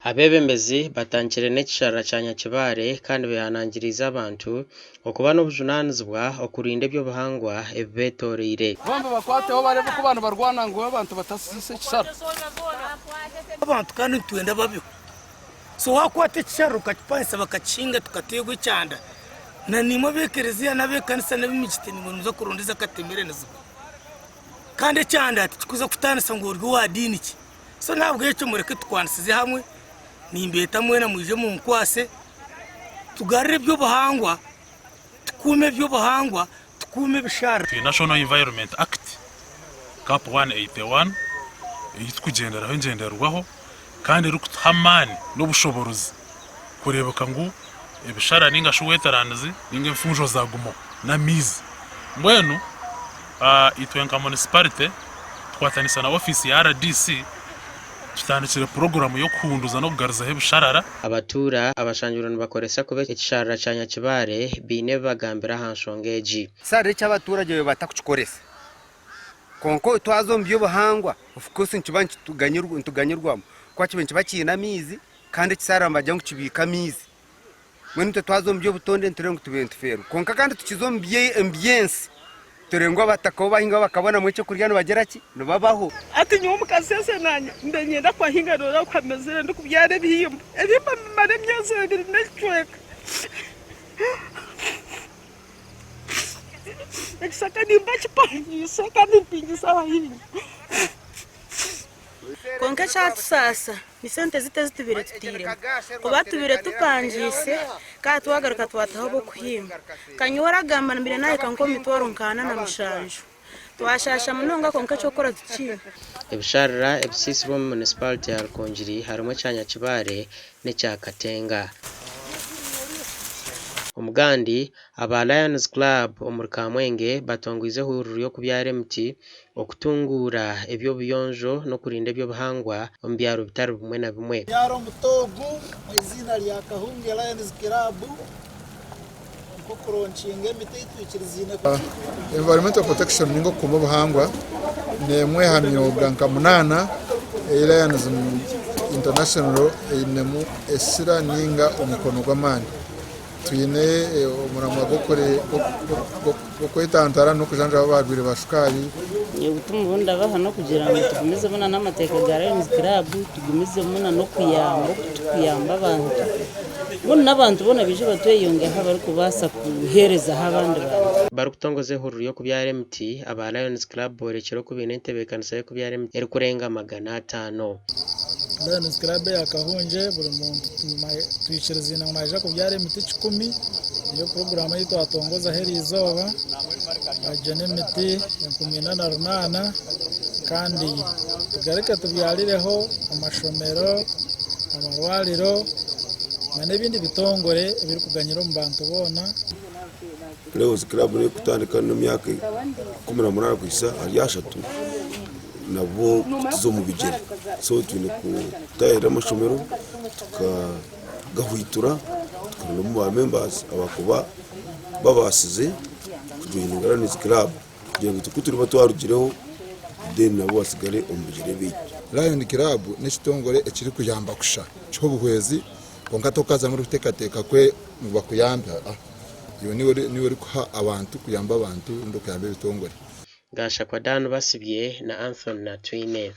Abeebembezi batandikire n'ekisharara kya Nyakibare kandi beehanangiriize abantu okuba n'obujunaanizibwa okurinda eby'obuhangwa ebibetoreire. Bombi bakwateho bareebe oku abantu barwana ngu abantu batasiisa ekisharara. Abantu kandi nitwenda babeho. So wakwata ekisharara okakipangisa bakakihinga tukateerwa ekyanda na naimwe ab'ekereziya n'abekanisa n'ab'emigiti nimwe nimuza kuronda ez'akati emere nizigwa. Kandi ekyanda tikikuza kutaanisa ngu ori owa diini ki. So n'ahabw'ekyo mureke tukwanisize hamwe, nimbeeta mwena mwije munkwase, tugarure eby'obuhangwa, tukuume eby'obuhangwa, tukuume ebisharara. Twine National Environment Act, Cap 181, ei turikugyenderaho engyendererwaho kandi erikutuha amaani n'obushoboorozi kureebeka ngu ebishara nainga shi wetlands nainga enfunjo zaagumaho n'amaizi. Mbwenu itwe nka munisiparite tukwatanisa na ofiisi ya RDC tutandikire puroguraamu y'okuhunduuza n'okugaruzaho ebisharara. Abatuura abashangirwe nibakoresa kubi ekisharara kya Nyakibare baine ebi bagambire aha nshonga egi. Kisharara eki abaturage babaire batakukikoresa kwonka twaza omu by'obuhangwa of course nikiba nituganyirwamu ahabw'okuba kibaire nikiba kiine amaizi kandi ekisharara nibagira ngu kibiika amaizi. Mbwenu itwe twaza omu by'obutonde nitureeba ngu tubaire nitufeerwa. Kwonka kandi tukiza omu by'ensi tureeba ngu abataka bo bahinga bakabonamu ekyokurya nibagira ki? Nibabaho. Hati nyowe omu kasheeshe naanye mbe niinyenda kuhahinga noreeba ku hamezire ndikubyara ebihimba. Ebihimba mbimara emyezi ebiri n'ekicweka. Ekishaka nimba kipangiise kandi mpingisa abahingi. Kwonka ekyatusaasa ni sente zitu ezi tubaire tutairemu kuba tubaire tupangiise kandi twagaruka twataho ab'okuhinga. Nka nyowe oragamba mbaire nahika nk'omu mitwaro nk'ana na mushanju. Twashaasha munonga kwonka eky'okukora titukiine. Ebisharara ebisiisirwe omu munisiparite ya Rukungiri harimu ekya Nyakibare n'ekya Katenga. Omugandi, aba Lions Club omuri Kamwenge batongoize ehururu y'okubyara emiti okutunguura eby'obuyonjo n'okurinda eby'obuhangwa omu byaro bitari bimwe na bimwe. Byara omuti ogu omu eiziina rya Kahungye Lions Club nk'okuronkinga emiti ei twikiriziine kuki. Environmental protection ninga okukuuma obuhangwa n'emwe aha myooga nka munaana ei Lions International einemu esira ninga omukono gw'amaani. Twine omuramwa gw'okwetantara n'okujanjaba abarwaire ba shukaari. Obutumwa obu ndabaha n'okugira ngu tugumizemu na n'amateeka ga Lions Club, tugumizemu na n'okuyamba oku turikuyamba abantu. Mbwenu n'abantu boona baije batweyongereho abarikubaasa kuheerezaho abandi bantu. Barikutongoza ehururu y'okubyara emiti, aba Lions Club boorekire oku baine entebeekanisa y'okubyara emiti erikurenga 500. Lions Club eya Kahungye buri muntu twikirizaine ngu naija kubyara emiti kikumi, niyo puroguraamu ei twatongozaho eriizooba, egyo n'emiti 4800 kandi tugaruke tubyarireho amashomero, amarwariro n'ebindi bitongore ebirikuganyira omu bantu boona. Lions Club n'erikutandika n'emyaka 18 kuhitsya ahari ashatu. Nabwo kutuza omu bigyere so twine kutaahirira amashomero tukagahwitura tukarondamu ba members abakuba babaasize kujoininga Lions Club kugira ngu itwe ku turiba twarugireho then nabo batsigare omu bigyere byaitu. Lion Club n'ekitongore ekirikuyamba kusha kiha obuhwezi kwonka tokazamu orikuteekateeka ku ngu bakuyambe aa iwe niiwe orikuha abantu kuyamba abantu rundi okuyamba ebitongore. Gashakwa Dan Basibye na Anthony Natwine.